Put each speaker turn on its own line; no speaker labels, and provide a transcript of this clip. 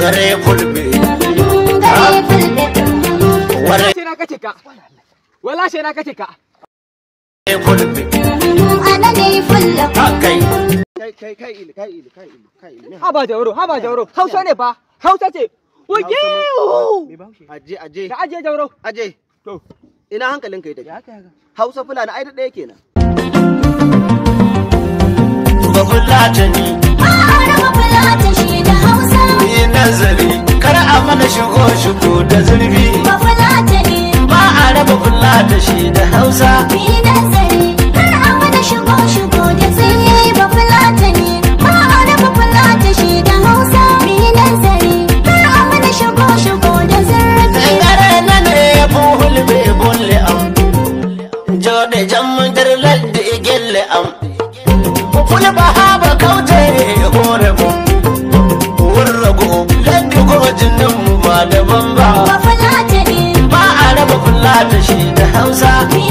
Gare fulbe.
Gare fulbe.
Ware
Sai na kace ka. Wallahi sai na kace ka.
fulbe.
Ana ne fulla.
Kai.
Kai kai kai ili kai ili kai ili kai ili.
Haba Jauro, haba Jauro. Hausa ne fa. Hausa ce. Waye!
Aje aje.
Ka ajiye Jauro.
Aje.
To.
Ina hankalin kai take. Hausa Fulani ai da ɗaya kenan.
Bafulatani.
Ba a raba fulata shi da Hausa.
Yi nazari. Kar a mana shigo shigo da zurfi.
Ba fulata ne.
Ba a raba fulata shi da Hausa.
Yi nazari. Kar a mana shigo shigo da tsaye ba fulata ne. Ba a raba fulata shi da Hausa. Yi nazari. Kar a mana shigo shigo da zurfi.
Gare na ne fulbe bulle am. Jode jam nder ladde gelle am. Fulba haba kaute hore mu. Wurrago ladde go jinin mu ba daban ba.
Ba fulata ne.
Ba a raba fulata shi da Hausa.
Yi